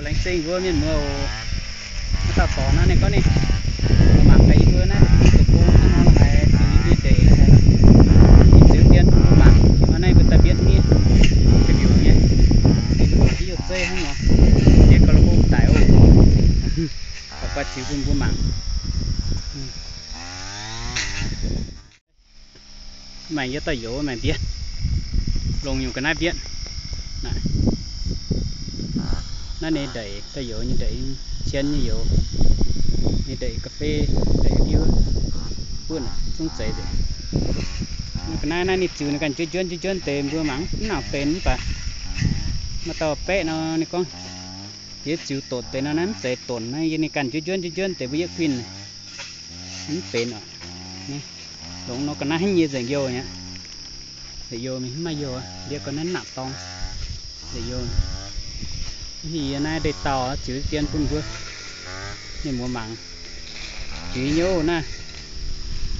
Laengz zingh mbuo mienh muoz oc. Naaiv dauh dorngx naaiv ninh gorngv ninh mangc gaax yie mbuo naaiv deic-bung hnangv nor haiz ziux yie nyei ndeic, yie ziux dien bun mbuo mangc. Hnangv naaiv mbuo daaih mbietv hniev, ga'mbiungc nyei, yie mbuo longc haaix nyungc zeiv hnangv nor, yie gauh la'hov daic oc. Oix ziux bun mbuo mangc. Maengc yie dauh youz maengc mbietv, longc nyungc ga'naaiv mbietv. Naaiv ninh ndeic, dauh youz nyei ndeic, cien nyei youz, ninh ndeic ga'fei, ndeic diuv, buonv zungv zeiz nzengc. Ga'naaiv naaiv ninh ziux ninh ganh njuonv njuonv deix, mbuo mangc mv nangc benx mv baac maaih dauh baeqv nor ninh gorngv, yie ziux donx deix nor naaiv mv zeiz donx, naaiv yie ninh ganh njuonv njuonv njuonv deix mbuo yietv kuinh, mv benx oc. Longx nor ga'naaiv nyei nzengc youh nyei. Nzengc youh mingh mv maaih youh, ndiev ga'naaiv nangc dorng. Nzengc youh. Mv hieh yie naaiv ndeic-dauh ziux dien bun mbuo mienh muoz mangc. Juiz nyei oc naaiv.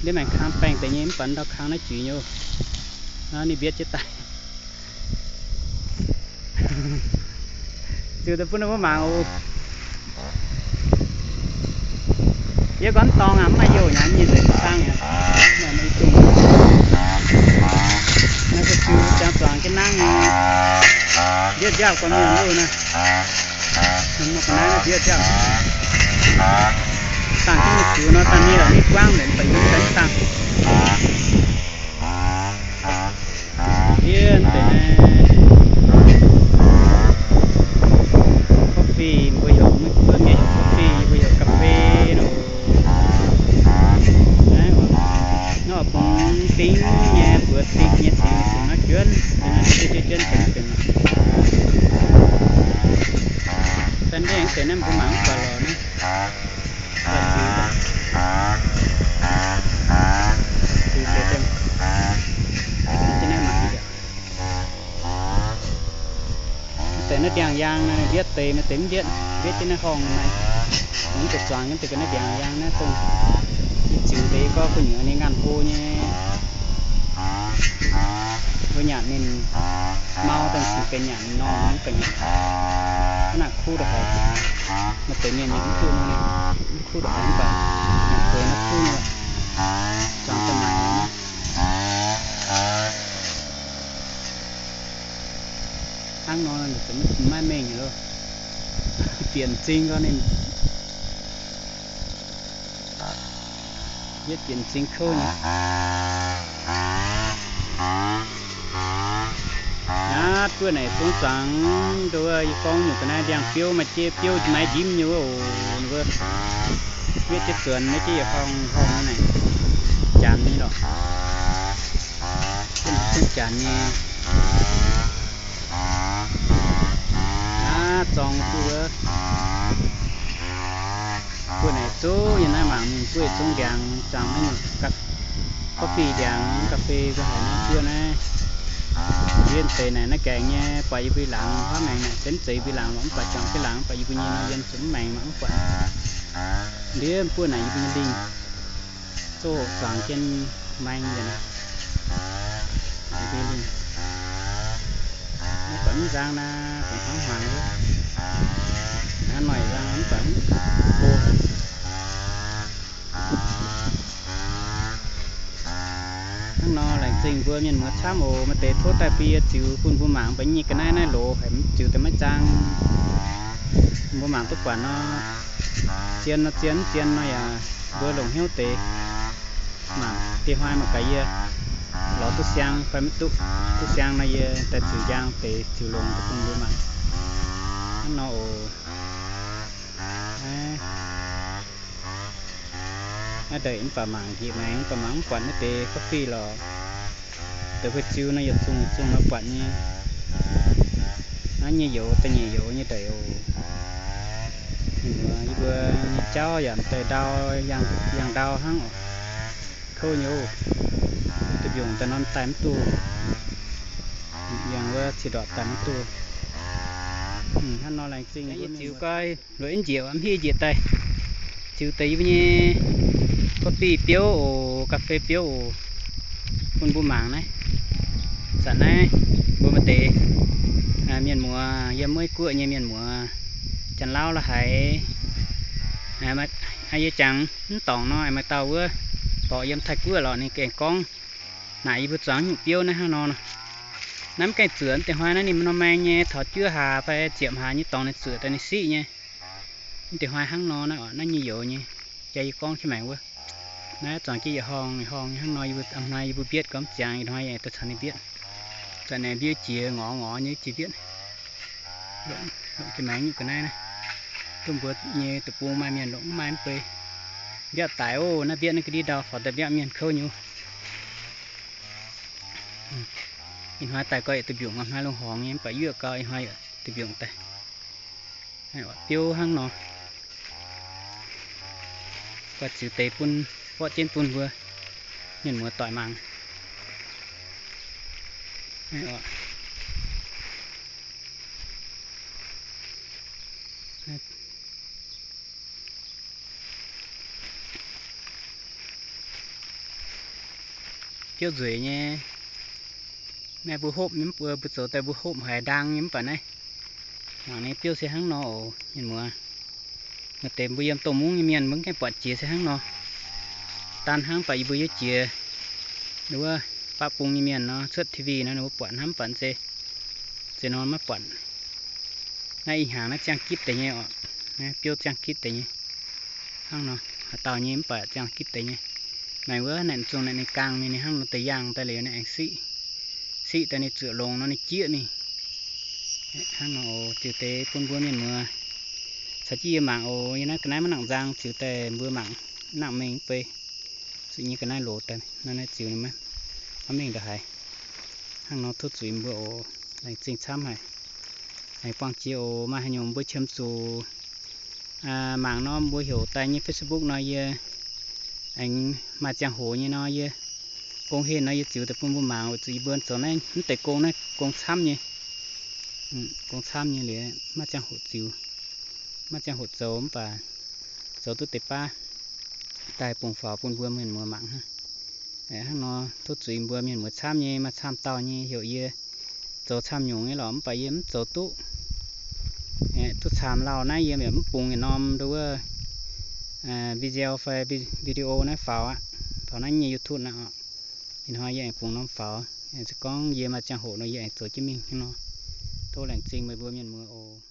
Ndiev maengx kang baengh deix nyei mv baac ndau kang naaiv juiz nyei oc. Naaiv ninh mbietv jienv daaih. Ziux deix bun ninh mbuo mangc oc. Yie gorngv dorng aqv, mv maaih youh nyei, nyic nzengc kang aqv. Naaiv se ziux jangx zuangx jienv nangv nyei. Mbietv nziaauh gorngv mienh loh naaiv. Mbuo ga'naaiv naaiv mbietv nziaauh. Dangh jienv mingh ziux nor, dangh mingh lorqc, mingh buangv nzengc, baac yie mv daaih dangh. Yie deix naaiv coffee mbuo heuc, mbuo mienh heuc coffee, yie mbuo heuc ga'fei nor. Naaiv oix bungx ding nyei, buoz ding nyei, dingc dingc naaiv juonv, juonv, juonv, juonv, juonv, juonv. Daaih ndiev deix naaiv mbuo mangc mv baac lorqc naaiv. Ziux deix, ziux deix, naaiv jienv naaiv mangc. Deix naaiv ndiangx-yaang naaiv mbietv deix, maaih deix mv mbietv, mbietv jienv naaiv horngh naaiv. Mv deix zuangx nyei deix ga'naaiv ndiangx-yaang naaiv dongh yie ziux deix gorngv gu'nyuoz ninh ngaanh hlo nyei. Mbuo nyanc ninh mau daaih ziux benx nyanc norm mv baac nyanc hnangv naaic kuv daaih haic. Maaih deix mienh ninh mv duqv nor, ninh mv kuv daaih haic mv baac nyanc bueix naaiv kuv nyei. Zuangx daaih mangc. Hnangv nor ninh maiv mengh loh. Bieqc m'zing gorngv ninh yietv bieqc m'zing kouv nyei. Aav, buov naaic zungv zuangx nduov yie gorngv nyungc ga'naaiv ndiangx-biouv maaih jeiv biouv maiv njimv nyei wuov oc. Wuov yietv jienv zuonx, yietv jienv yietc horngh horngh naaic, janx nyei lorqc. Zungv janx nyei. Aav, zorng duqv wuov. Buov naaic zungv yiem naaiv mangc mingh, buov zungv ndiangx zuangx naaiv nyungc coffee ndiangx ga'fei nzauh haic naaiv buov naaiv. Yie deix naaic naaiv gaengh nyei, buatc yie mbuo laangz hnangv maengx naaic, se mv zeiz yie mbuo laangz lorqc, mv baac juangc jienv laangz, buatc yie mbuo nyei nor yiem zungv mv maengx mangc mv buatc. Ndiev buov naaic yie mbuo nyei lingh. Zoh zuangx jienv maeng nzengc. Mv baac mv nzang naaiv, dongh hnangv hmuangx wuov. Hnangv noic nzang mv baac mv go. Hnangv nor laengz zingh mbuo mienh muoz camv oc. Maaih deix tov daaih bun yie ziux bun mbuo mangc, mv baac nyei ga'naaiv naaiv loz haic, ziux daaih maiv zaang. Mbuo mangc duqv buatc nor, zien nor zien, mv zien nor yaac mbuo longc hnyouv deix mangc. Diex hnoi mangc gaax yie lorz duqv siang fai maiv duqv. Duqv siang nor yie daaih ziux njang deix ziux longx deix bun mbuo mangc. Hnangv nor oc. Naaiv ndeic mv baac mangc njiec maengx mv baac mangc mv buatc naaiv deix coffee lorqc. Deix huih ziu nor yietc zungh yietc zungh nor buatc nyei. Naaiv nyei youz da'nyeic youz nyei ndeic oc. Yie mbuo nyei jauv yaac daaih ndau, yangh ndau hnangv oc. Kouv nyei oc. Duqv mbiungc daaih norm daaih mv duqv. Yangh wuov ciex ndorqc daaih mv duqv. Hnangv nor laengz zingh mbuo ziux goi. Luoqc njiec mv hiuv njiec daaih, ziux deix yie mbuo nyei coffee biouv oc, ga'fei biouv oc, bun mbuo mangc naaiv. Zanc naaiv mbuo maaih deix mienh muoz, yiem Meiv Guoqv nyei mienh muoz, Janx-Lauv la'haiz, yie jangx mv dorngc nor, maaih dauh wuov borqc yiem Taiv-Guoqv lorqc, ninh gengh gorngv naaic yie mbuo zuangx nyungc biouv naaiv hnangv nor. Naaiv mv gaengh zuoqc, deix hnoi naaiv ninh norm maeng nyei taux juov hlaax fai ziepc hlaax nyei dorngx ninh zuoqc daaih ninh siqv nyei. Deix hnoi hnangv nor naaiv, naaiv nyei youz nyei, jaa yie gorngv jienv maengx wuov. Naaiv zuangx jienv yietc horngh yietc horngh nyei hnangv nor, ih hnoi yie mbuo mbietv gormx ziangx, ih hnoi aengx daaih caux ninh mbietv. Daaih naaiv mbiouv jiex ngorc ngorc nyei jiex mbietv. Longc jienv maengx nyungc ga'naaiv naaiv. Duqv mbuo nyei deic-bung maaih mienh longc, mv maaih mv bei. Mbiaatv daic oc, naaiv mbietv naaiv ga'ndiev ndau faaux daaih mbiaatv mienh kouv nyei. Ih hnoi daaih gau yietc duih mbiungc, ih hnoi lungh horngx nyei mv baac yuoqv gau, ih hnoi yietc duih mbiungc daaih. Biouv hnangv nor. Gauh ziux deix bun, borqv jienv bun mbuo mienh muoz doic mangc. Biouv nzueic nyei. Naaiv mbuo hopv nyei mv buo, mbuo zoux daaih mbuo hopv haiz ndaang nyei mv baac naaiv mangc nyei biouv se hnangv nor oc, mienh muoz. Maaih deix mbuo yiem dongh mungv nyei mienh mbuo mv gaengh buatc jiex se hnangv nor. Daan hnangv baac yie mbuo yiem jiex wuov baqv bung nyei mienh nor, cuotv T V nor ninh mbuo buatc hnangv, mv baac zeiz, zeiz nor maiv buatc. Naaiv ih hnyangx naaiv ziangh gitv deix nyei oc. Naaiv biouv ziangh gitv deix nyei. Hnangv nor, haaix dauh nyei mv baac ziangh gitv deix nyei. Naaiv wuov naaiv zungh naaiv ninh gaangh mingh ninh hnangv nor deix yaangh daaih liuz naaiv aengx siqv, siqv daaih ninh zuoqc longx nor ninh jieqv mingh. Hnangv nor oc, ziux deix bun mbuo mienh muoz caux jienv yie mangc oc. Yie naaiv ga'naaiv maiv nangc nzang, ziux daaih mbuo mangc, nangc mengh mv bei. Zuqc nyei ga'naaiv loz daaih nor naaiv ziux ninh maiv mengh ndongc haaix. Hnangv nor tov zuiz mbuo oc. Laengz zingh camv haic. Laengz buangh jiex oc. Maaih haaix nyungc mbuo qiemx zuqc mangc nor mbuo heuc daaih nyei Facebook nor yie aengx maaih ziangh hoc nyei nor yie gong heh nor yie ziux daaih bun mbuo mangc. Weic zuqc yie mbuo zoux naaiv mv deix gong naaiv gong camv nyei. Gong camv nyei liuz maiv ziangh hoc ziux, maiv ziangh hoc zoux mv baac zoux duqv deix baav daaih bungx faaux bun mbuo mienh muoz mangc hnangv. Hnangv nor tov zuiz mbuo mienh muoz camv nyei, maaih camv dauh nyei heuc yie zoux camv nyungc nyei lorqc, mv baac yie mv zoux duqv. Duqv camv lauh naaiv yie yaac mv bungx yietc norm nduov wuov video fai video naaiv faaux aqv, faaux naaiv nyei YouTube naaiv oc. Ih hnoi yie aengx bungx norm faaux, se gorngv yie maaih ziangh hoc nor yie aengx zoux jienv mingh hnangv nor. Tov laengz zingh meih mbuo mienh muoz oc.